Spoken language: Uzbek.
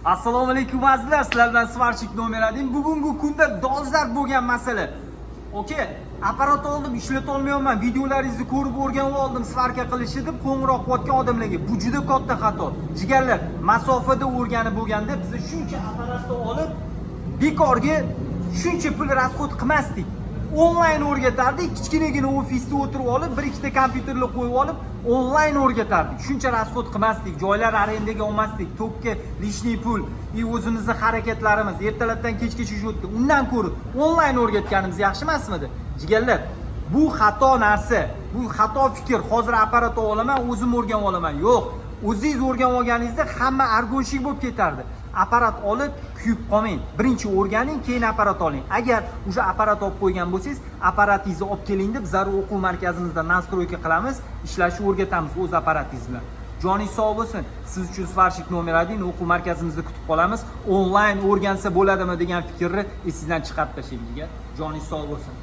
Assalomu alaykum, azizlar, sizlar bilan сварщик номер 1. Bugungi kunda dolzarb bo'lgan masala. Aka, apparat oldim, ishlata olmayapman, videolaringizni ko'rib o'rganib oldim svarka qilishni, deb qo'ng'iroq qilayotgan odamlarga bu juda katta xato. Jigarlar, masofada o'rganib bo'lganda biz shuncha apparatni olib bekorga shuncha pul расход qilmasdik. Onlayn o'rgatardik, kichkinagina ofisda o'tirib olib, bir ikkita kompyuterlar qo'yib olib, onlayn o'rgatardik. Shuncha расход qilmasdik, joylar arendaga olmasdik, tokka лишний pul и o'zimizni harakatlarimiz ertalabdan kechgacha shu yerda. Undan ko'ra onlayn o'rgatganimiz yaxshi emasmidi? Jigarlar, bu xato narsa, bu xato fikr. Hozir apparat olaman, o'zim o'rganib olaman. Yo'q, o'zingiz o'rganib olganingizda hamma аргонщик bo'lib ketardi. Apparat olib kuyib qolmang. Birinchi o'rganing, keyin apparat oling. Agar o'sha apparat olib qo'ygan bo'lsangiz, apparatingizni olib keling deb zarur o'quv markazimizda настройка qilamiz, ishlashni o'rgatamiz o'z apparatingiz bilan. Joningiz sog' bo'lsin. Siz uchun сварщик номер 1 o'quv markazimizda kutib qolamiz. Onlayn o'rgansa bo'ladimi degan fikrni esingizdan chiqarib tashlang, jigar. Joningiz sog' bo'lsin.